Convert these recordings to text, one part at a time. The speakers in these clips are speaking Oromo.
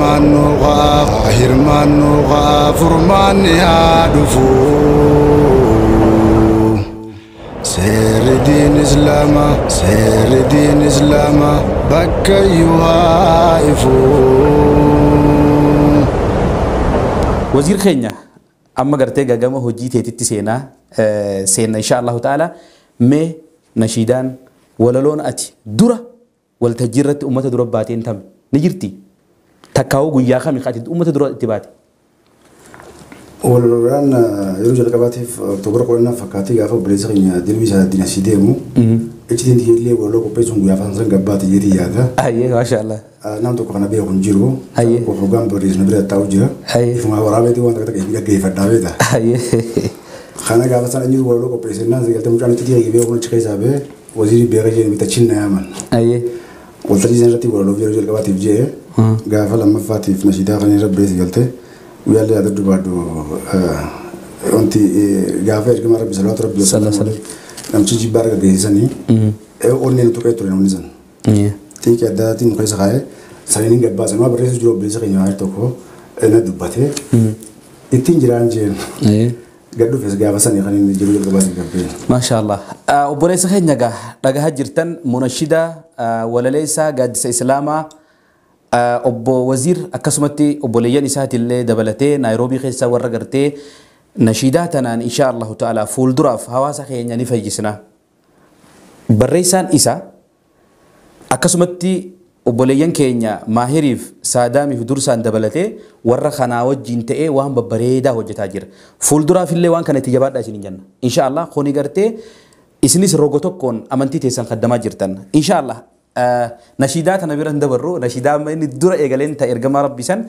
Hirmaannu haa hirmaannu haa furmaanni haa dhufu. Seerri diin Islaamaa seerri diin Islaamaa bakka iyyuu haa ifu. Waziir keenya amma gartee gagama hojii teetitti seenaa seenna insha Allahu ta'ala. Mee nashiidaan walaloon ati dura waltajjii irratti uummata dura baateen tame ni jirti? Takkaa'uu guyyaa kami ati uummata dura itti baate? Walaloodhaan yeroo jalqabaatiif Oktoobara 10 fakkaatee gaafa obboleessa keenya dilbii isaa dinasii deemu iccitiin illee walaloo qopheessuun guyyaa afaan san gabbaate jeetii yaada. Ayyee, maasha Allah. Nam tokko kana beeku hin jiru. Ayyee. Hoggaan barreessu bira taa'u jira. Ayyee. Ifuma waraabeetii waan takka takka dhaggeeffadhaa beekta. Ayyee. Kana gaafa sana inni walaloo qopheessennaan galtee mucaan iccitii beeku achi keessaa ba'e waziirii beeka jeen bitachin na yaaman. Ayyee. Waltajjii sana irratti walaloo yeroo jalqabaatiif jee gaafa lammaffaatiif nashiidaa kan irra beesi galtee guyyaallee yaadadhu baadhu wanti gaafa ergama rabbi salawaatu rabbi namtichi jibbaa arga geessisanii onneen tuqee ture namni san. Xiiqii adda addaatiin nu keessa kaa'ee saniin gabbaasan waa barreessu jiru obboleessa keenya waa'ee tokko na dubbatee ittiin jiraan jeen gad dhufes gaafa sanii kan inni jiru jalqabaatiif gabbeen. Maasha Allah. Obboleessa keenya gaa dhagahaa jirtan munashida walaleessaa gaaddisa Islaamaa obbo Waziir akkasumatti obboleeyyan isaatiillee dabalatee Naayiroobii keessa warra gartee nashiidaa tanaan insha Allahu ta'ala fuulduraaf hawaasa keenya ni fayyisna. Barreessaan isaa akkasumatti obboleeyyan keenya Maahiriif Saadaamiif dursaan dabalatee warra kanaa wajjin ta'ee waan babbareedaa hojjetaa jira. Fuulduraaf illee waan kana itti jabaadhaa isiniin jenna. Insha Allah kuni gartee isinis rogo tokkoon amantii teessan kaddamaa jirtan. Insha Allah nashiidaa tana bira hin dabarru, nashiidaa amma inni dura eegaleen ta'e ergamaa rabbi san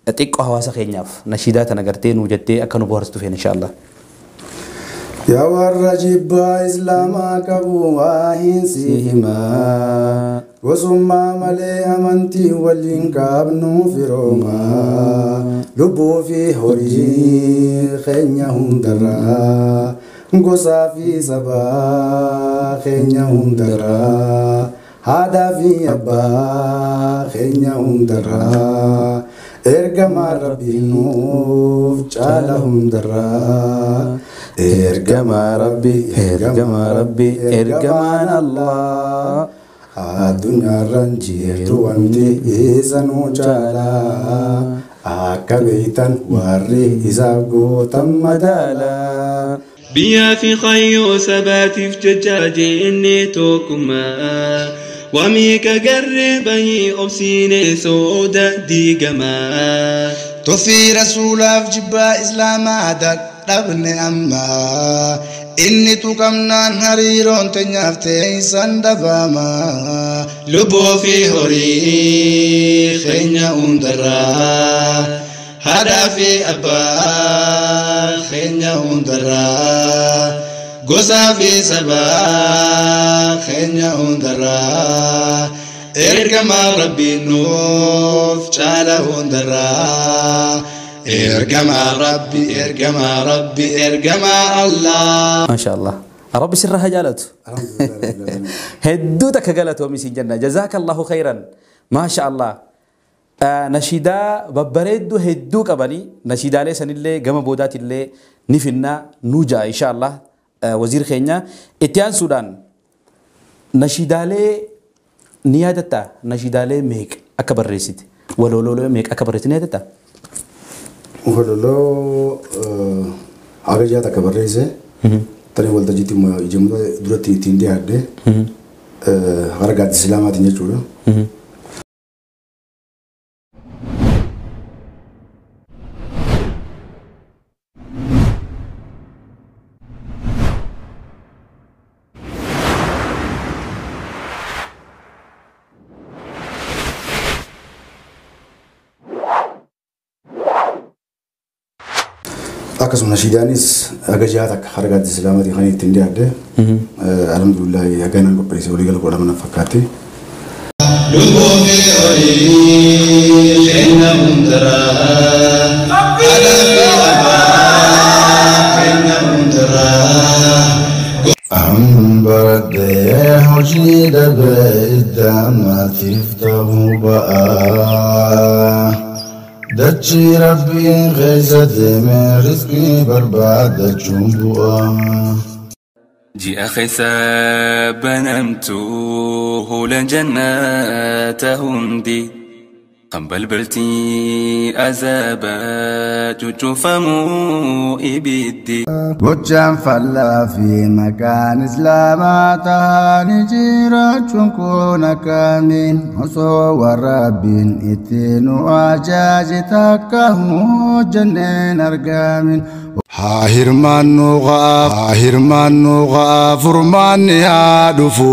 xiqqoo hawaasa keenyaaf nashiidaa tana gartee nuu jettee akka nu bohaarsitu feena insha Allah. Yaa warra jibbaa Islaamaa qabu waa hin si himaa. Gosummaa malee amantii waliin qabnu firoomaa. Lubbuu fi horii keenya hundarraa. Gosaa fi sabaa keenya hundarraa. Haadhaa fi abbaa keenya hundarraa. Ergamaa rabbii nuuf caala hundarraa. Ergamaa rabbii, ergamaa rabbii, ergamaan Allah. Addunyaarraan jirtu wanti isa nuu caalaa. Akka beektan warri isaaf gootan madaalaa. Biyyaa fi khayyoo sabaatiif jecha jennee tokkummaa. Wamiika garree bahii obsiinee sooda diigamaa. Tufii rasuulaaf jibbaa Islaamaa dadhabne amma. Inni tuqamnaan hariiroon teenyaaf teessan dhabama. Lubbuu fi horii keenya hundarraa. Haadhaa fi abbaa keenya hundarraa. Gosaa fi sabaa keenya hundarraa. Ergamaa rabbii nuuf caala hundarraa. Ergamaa rabbi, ergamaa rabbi, ergamaa Allah. Maasha Allah. Rabbi sirra haa jaalatu. Hedduu takka galatoomi siin jenna. Jazaakallahu khayran. Maasha Allah. Nashiidaa babbareedduu hedduu qabanii nashiidaalee sanillee gama boodaatillee ni finnaa nuu ja'a insha Allah. Waziir keenya itti aansuudhaan nashiidaalee ni yaadattaa? Nashiidaalee meeqa akka barreessite? Waloloolee meeqa akka barreessite ni yaadattaa? Walaloo haga jaha takka barreesse. Tani waltajjiitti ijamtoota duratti ittiin dhiyaadhe. Hara gaaddisa Islaamaatiin jechuudha. Akkasuma nashiidaanis haga jaha takka hara gaaddisa Islaamaatiin kan ittiin dhiyaadhe. Alhamdulillah haganaan qopheesse walii gala 12 fakkaatti. Lubbuu fi horii keenya hundarraa. Haadhaa fi abbaa keenya hundarraa. Baradhee hojii dhabee iddaamaatiif ta'uu ba'aa. Dachii Rabbiin keessa deeme rizqii barbaadachuun bu'aa. Ji'a keessa banamtu hulan jannata hundi kan balbaltii azaabaa cuccufamuu ibiddi. Gochaan fallaa fi maqaan Islaamaa ta'anii jiraachuun kun akkamiin osoo warra Rabbiin itti nu ajaje takka hojjanneen argamin. Haa hirmaannu haa hirmaannu haa furmaanni haa dhufu.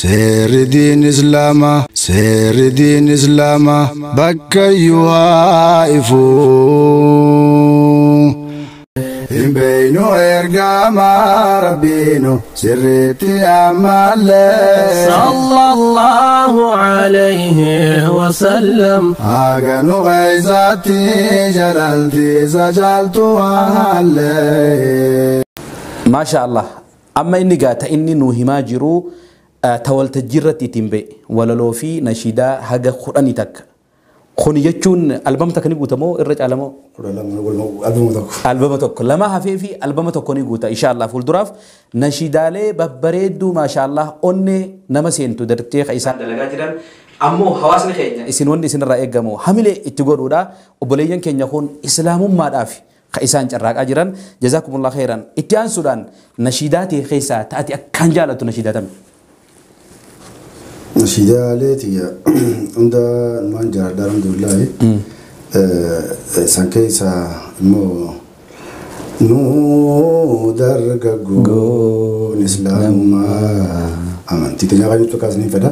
Seerri diin Islaamaa seerri diin Islaamaa bakka iyyuu haa ifu. Hin beeynu ergamaa Rabbiinu sirriitti ammallee. Sallallahu alayhi wa sallam. Haganu keessaatti jalalti isa jaaltu haallee. Maasha Allah. Amma inni gaata inni nuu himaa jiru ta waltajjii irratti ittiin ba'e walaloo fi nashiidaa haga 10 takka. Kuni jechuun albama takka ni guuta moo irra caala moo? 12 albama tokko. Albama tokko lama hafee fi albama tokko ni guuta insha Allah fuulduraaf nashiidaalee babbareedduu maasha Allah onnee nama seentu dartee ka isaan dalagaa jiran ammoo hawaasni keenya isin wanni isinirraa eegamu hamilee itti godhuudha. Obboleeyyan keenya kun islaamummaadhaaf ka isaan carraaqaa jiran jazaakumullah khairan. Itti aansuudhaan nashiidaa ta'e keessaa ta'ati akkaan jaalattu nashiidaa tami? Nashiidaalee tiyya hunda numaan jaaladha alhamdulillahi. Isaan keessaa immoo nuu dargaggoon islaamummaa amantii teenya kan jirtu akkas ni fedha.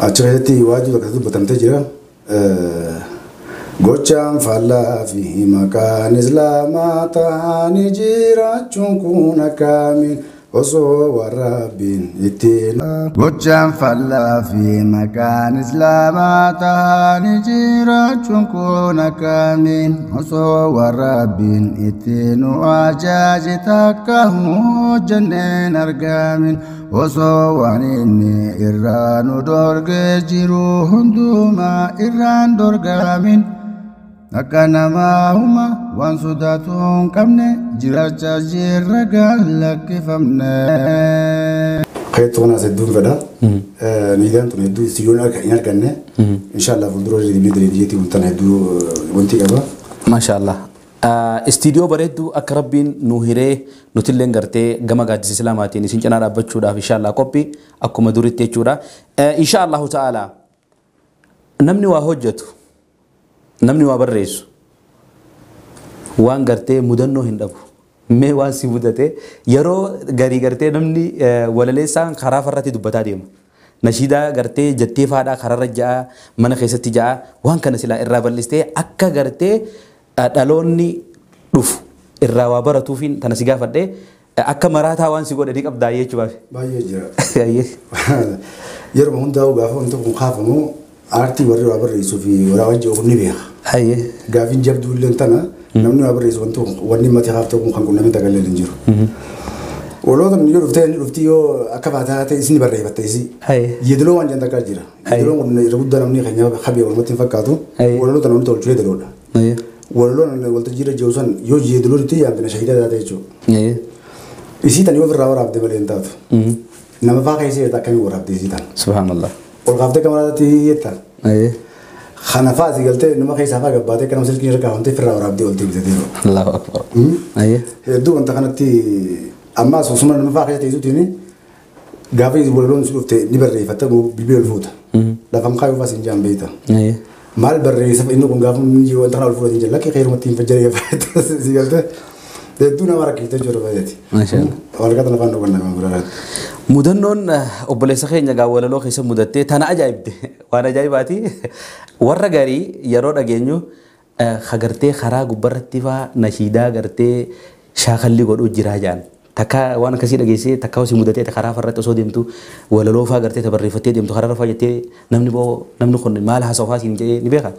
Achi keessatti waajjirri akkasii dubbatamtee jira. Gochaan faallaa fi maqaan Islaamaa ta'anii jiraachuun kun akkamiin osoo warra Rabbiin ittiin. Gochaan faallaa fi maqaan Islaamaa ta'anii jiraachuun kun akkamiin osoo warra Rabbiin ittiin nu ajaje takka hojjanneen argamin osoo waan inni irraa nu dorgee jiru hundumaa irraan dorgamin. Akka namaa huma waan sodaatu hin qabne jiraachaa jirra gallakkifamne. Keetti kunaas hedduun fedha. Miidiyaan tun hedduu istiidiyoon hin arganne. Inshaallah fuuldura deebiin deebiitii wantan hedduu wanti qaba. Maasha Allah. Istiidiyoo bareedduu akka Rabbiin nu hiree nutilleen gartee gama gaaddisa Islaamaatiin isin cinaa dhaabbachuudhaaf inshaallah qophii akkuma duritti jechuudha. Inshaallahu ta'ala namni waa hojjetu namni waa barreessu waan gartee mudannoo hin dhabu. Mee waan si mudate yeroo garii gartee namni walaleessaan karaa farratti dubbataa deema. Nashiidaa gartee jettee faadhaa kararra ja'a mana keessatti ja'a waan kana silaa irraa bal'istee akka gartee dhaloonni dhufu irraa waa baratuufiin tana si gaafadhee akka maraataa waan si godhe ni qabdaa jechuudhaaf. Baay'ee jira. Yeroo hundaa'u gaafa wanti kun kaafamu aartii warri waa barreessuu fi waraabaa jiru ni beeka. Gaafiin jabduu illee tana namni waa barreessu wanti wanni mati haafte kun kan qunnamee tagallee hin jiru. Waloota yoo dhuftee inni dhufti yoo akka faataa ta'e isin barreeffatte isi. Yeedaloo waan jedhan takkaa jira. Yeedaloon kun irra guddaa namni keenya habee walumatti hin fakkaatu. Walaloota namni tolchu yeedaloodha. Walaloon waltajjii irra jiru san yoo yeedaloon itti yaamte shahiida taate jechuudha. Isii tan yoo ofirraa waraabde malee hin taatu. Nama faa keessa jirta akkamii waraabde isii tan. Subhaanallah. Ol kaaftee kamaraatti jetta. Kana faa asii galtee nama keessaa faa gabbaatee kanama silkiin irra kaafamtee ofirraa waraabdee ol deebitee yeroo. Allahu akbar. Hedduu wanta kanatti amma osuma nama faa keessa teessuutiin gaafa walaloon si dhufte ni barreeffatta bilbila ol fuuta. Lafan kaayuu faa siin jaan beekta. Maal barreessa inni kun gaafa inni wanta kana ol fuudhate hin jalla xeerumatti hin fajjaree si galtee hedduu nama rakkifte jechuudha baay'eeti. Walqaxa lafaan dhugannaa kan biraatti. Mudannoon obboleessa keenya gaa walaloo keessa mudattee tana ajaa'ibde waan ajaa'ibaati. Warra garii yeroo dhageenyu gartee karaa gubbarratti faa nashiidaa gartee shaakalli godhuu jiraa jaan. Takka waan akkasii dhageessee takka osii mudatee karaa farratti osoo deemtu walaloo faa gartee tabarreeffattee deemtu karaa faa jettee namni boo namni kun maal haasawaa siin jedhee ni beekaa?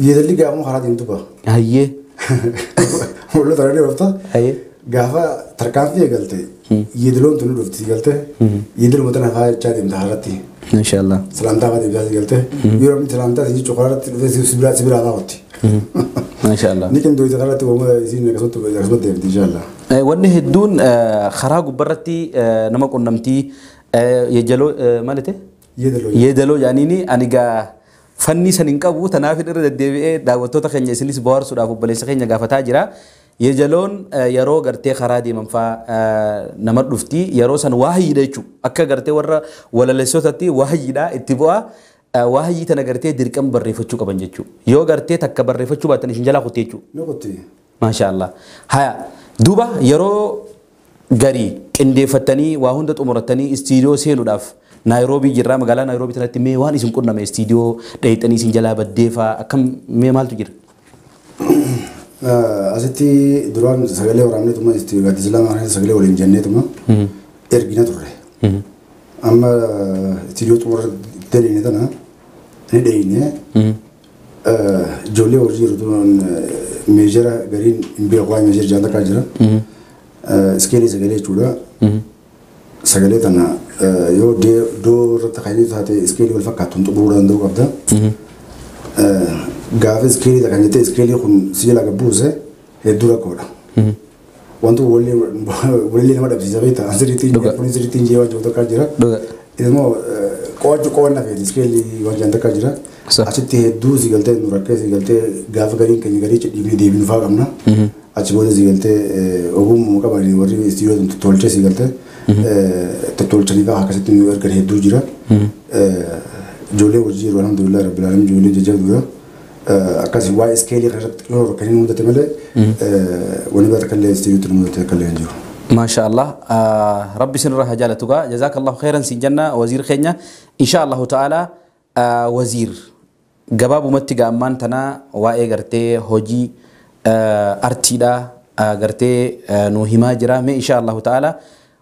Yeedalli gaafuma karaa deemtu ba'a. Hayyee. Wallo tarree dhufta. Gaafa tarkaanfii eegalte yeedaloon tun dhufti galte yeedaluma tana faa jechaa deemta harratti. Inshallah. Salaamtaa baatee bitaa si galtee. Yeroo inni salaamtaa si jechuun karaatti dhufee si biraa raawwatti. Mashallah. Ni qindooyte karaatti uumama isiin akkasumatti deemti inshallah. Wanni hedduun karaa gubbarratti nama qunnamtii yejaloo maal jette? Yeedaloo. Yeedaloo jaaniini ani gaa fanni san hin qabu tanaaf irra deddeebi'ee daawwattoota keenya isinis bohaarsuudhaaf obboleessa keenya gaafataa jira. Yeejaloon yeroo gartee karaa deeman fa'aa nama dhufti yeroo san waahiyyiidha jechuudha. Akka gartee warra walalessootaatti waahiyyiidha itti bu'aa waahiyyii tana gartee dirqama barreeffachuu qaban jechuudha. Yoo gartee takka barreeffachuu baatan isin jalaa kutte jechuudha. Ni kutti. Maashaallah. Haya duuba yeroo garii qindeeffattanii waa hunda xumurattanii istiidiyoo seenuudhaaf Naayiroobii jirra magaalaa Naayiroobii tanatti mee waan isin qunname istiidiyoo dheeyxanii isin jalaa baddee fa'aa akkam mee maaltu jira? Asitti duraan sagalee waraabneetuma gaaddisa islaamaa kana sagalee waliin jenneetuma ergina turre. Amma istiidiyoo xumura daleene tana ni dheeyne ijoollee hojii jirtu meejara gariin hin beeku waa'ee meejara jaan takkaa jira. Iskeelii sagalee jechuudha. Sagalee tana yoo doo irratti kaayee taate iskeelii wal fakkaatuun xumuruu danda'uu qabda. Gaafa iskeelii kan jettee iskeelii kun si jala gabbuuse hedduu rakkoodha. Wanti walillee nama dhabsiisa beektaa sirriitti kun sirriitti hin jee waan jiru takkaa jira. Immoo qo'achuu qo'annaa feeti iskeelii waan jiran takkaa jira. Achitti hedduu si galtee nu rakkee si galtee gaafa gariin keenya garii cidhiifnee deebinu fa'aa qabna. Achi booda si galtee ogummaa qaban warri istiidiyoo tottolchee si galtee tottolchanii fa'aa akkasitti nu ergan hedduu jira. Ijoollee hojii jiru alhamdulillah rabbil alamin ijoollee jajjabeedha. Akkasii waa'ee iskeelii kanarratti yeroo kan inni mudate malee wanni biraa takka illee istiidiyootti nu mudate akka illee hin jiru. Maashaallah rabbi isinirraa haa jaalatu gaa jazaakallahu khairan siin jenna waziir keenya inshaallahu ta'ala waziir gabaabumatti gaa ammaan tana waa'ee gartee hojii artiidha gartee nu himaa jira mee inshaallahu ta'ala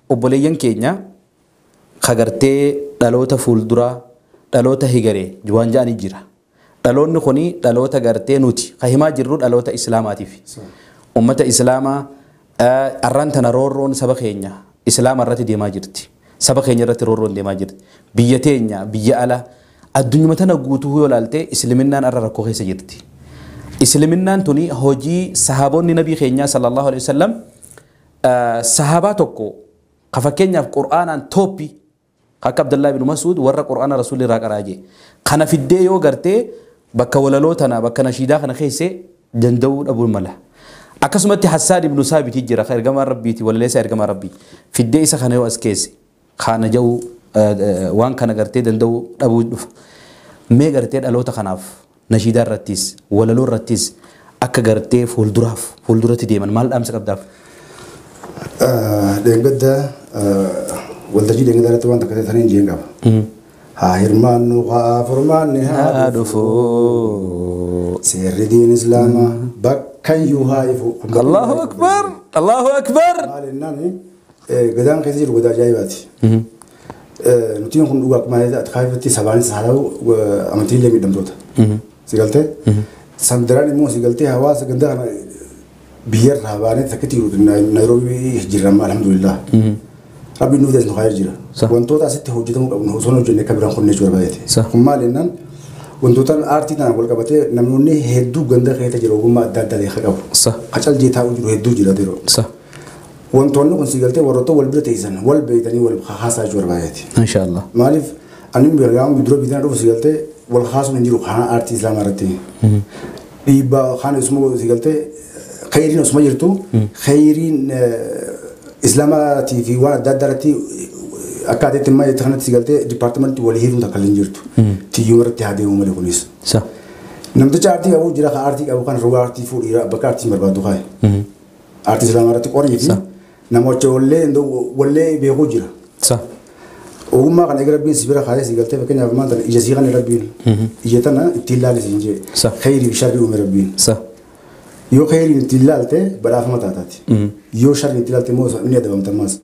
obboleeyyan keenya ka gartee dhaloota fuulduraa dhaloota higaree waan ja'anii jira. Dhaloonni kuni dhaloota gartee nuti ka himaa jirru dhaloota islaamaatiif. Ummata islaamaa arraan tana roorroon saba keenya islaama irratti deemaa jirti. Saba keenya irratti roorroon deemaa jirti. Biyya teenya biyya ala addunyuma tana guutuu yoo ilaalte isliminnaan arra rakkoo keessa jirti. Isliminnaan tuni hojii sahaabonni nabii keenyaa sallallahu alaihi wasallam sahaabaa tokko ka fakkeenyaaf qur'aanaan tooppi akka Abdullah ibn Mas'ud warra qur'aana rasuulli irraa qaraa jee. Kana fiddee yoo gartee bakka walaloo tana bakka nashiidaa kana keesse danda'uu dhabuun mala. Akkasumatti Hassaan ibn Saabit jira ka ergamaa rabbiiti walaleessa ergamaa rabbii. Fiddee isa kana yoo as keesse kana ja'u waan kana gartee danda'uu dhabuu dhufa. Mee gartee dhaloota kanaaf nashiidaa irrattis walaloo irrattis akka gartee fuulduraaf fuulduratti deeman maal dhaamsa qabdaaf? Dheengadda waltajjii dheengaddaa irratti waan takka ta'e taniin jeen qaba. Haa hirmaannu haa furmaanni haa dhufu. Seerri diin islaamaa bakkayyuu haa ifu. Allahu akbar! Allahu akbar! Maal jennaan gadaan keessa jiru gadaa ajaa'ibaati. Nutiin kun dhugaa akkuma kaayifatti sabaanis haa ta'u amantiilee miidhamtoota. Si galtee? Sandaraan immoo si galtee hawaasa gandaa kana biyyarraa baanee takkitti Naayiroobii jirra alhamdulillah. Rabbiin nuuf deesnu kaayee jira. Wantoota asitti hojjetamuu qabnu osoo hin hojjenne akka biraan kunne jechuudha baay'ate. Kun maal jennaan wantoota aartii tanaan wal qabatee namoonni hedduu ganda keessa jiru ogummaa adda addaa ta'e qabu. Qacal jee taa'u jiru hedduu jira yeroo. Wantoonni kun si galtee warroota wal bira teessan wal beeytanii wal haasaa jechuudha baay'ate. Inshaallah. Maaliif ani gaafa dura biitaan dhufu si galtee wal haasuun hin jiru kana aartii islaamaa irratti. Dhiibbaa kana isuma si galtee khayriin osuma jirtu khayriin islaamaatii fi waan adda addaa irratti akka adeetti immoo itti kanatti si galtee dipaartimentii walii hiruun takka hin jirtu. Tiyyuma irratti haa deemu malee kunis. Namticha aartii qabu jira kan aartii qabu kan roga aartii fuudhii bakka aartii barbaadu kaaye. Aartii islaamaa irratti qorii fi namoota wallee beekuu jira. Ogummaa kana eega rabbiin si bira kaayee si galtee fakkeenyaaf maal tana ija sii kana rabbiin ija tana ittiin ilaalle siin jee khayrii fi sharrii uume rabbiin. Yoo khayriin ittiin ilaalte badhaafama taataati. Yoo sharriin ittiin ilaalte immoo ni adabamta ammas.